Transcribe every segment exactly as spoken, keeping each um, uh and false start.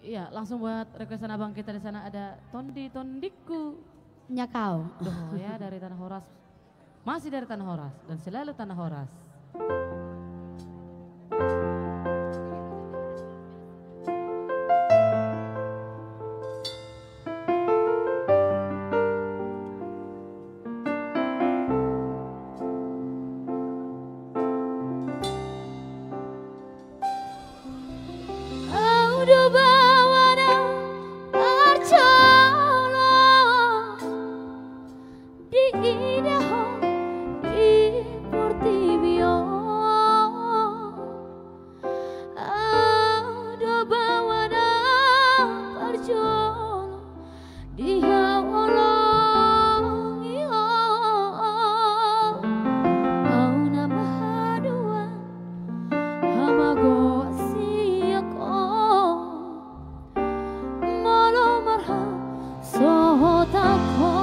Iya, langsung buat requestan abang kita di sana, ada Tondi Tondingku. Nyakau. Dohoya dari Tanah Horas. Masih dari Tanah Horas dan selalu Tanah Horas. Au do baoa na parjolo diida ho di portibi on. Au do baoa na parjolo di haholongi ho. Au na mahaduan hamagoan sian ho. Molo marhasohotan ho.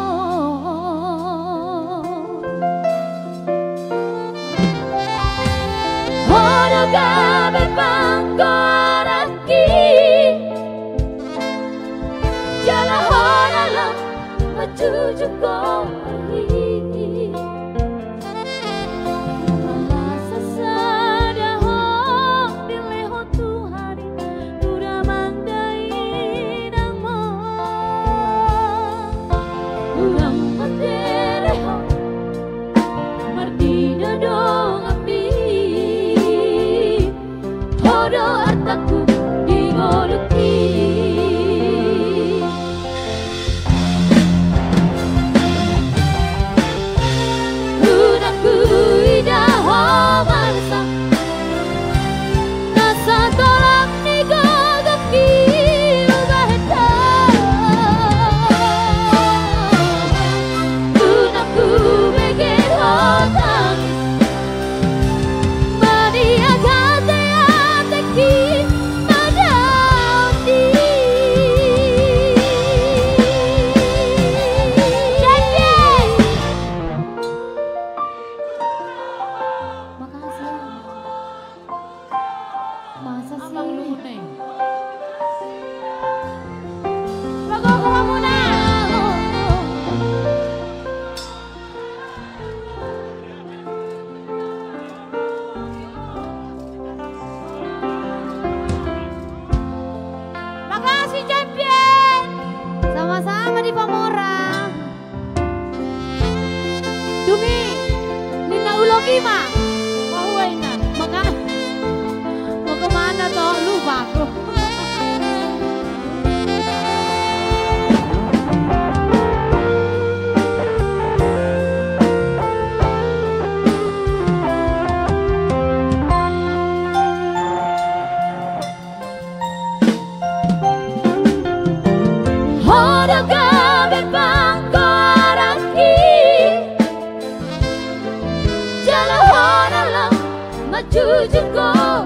Ho do gabe panggoaran i. Jala ho na lam manjujung goar i. Molo sasada ho dilehon Tuhan i tu damang dainang ma. Unang mandele ho. Marnida donganmi, ho do artangku di ngolungki. Unang huida ho marsak, na satolam ni gogongki hubahen ho. Unang hubege ho tangis, maniak hate-hateki madaon di. Makasih ya. Masa sih? Abang Lune. Pagogo hamuna. Makasih, champion. Sama-sama di Pamora. Dung i ninna uloki ma. Bahua inna. Maka, maka mana to, lupa aku. Ho do gabe panggoaran i. Jala ho na lam manjujung goar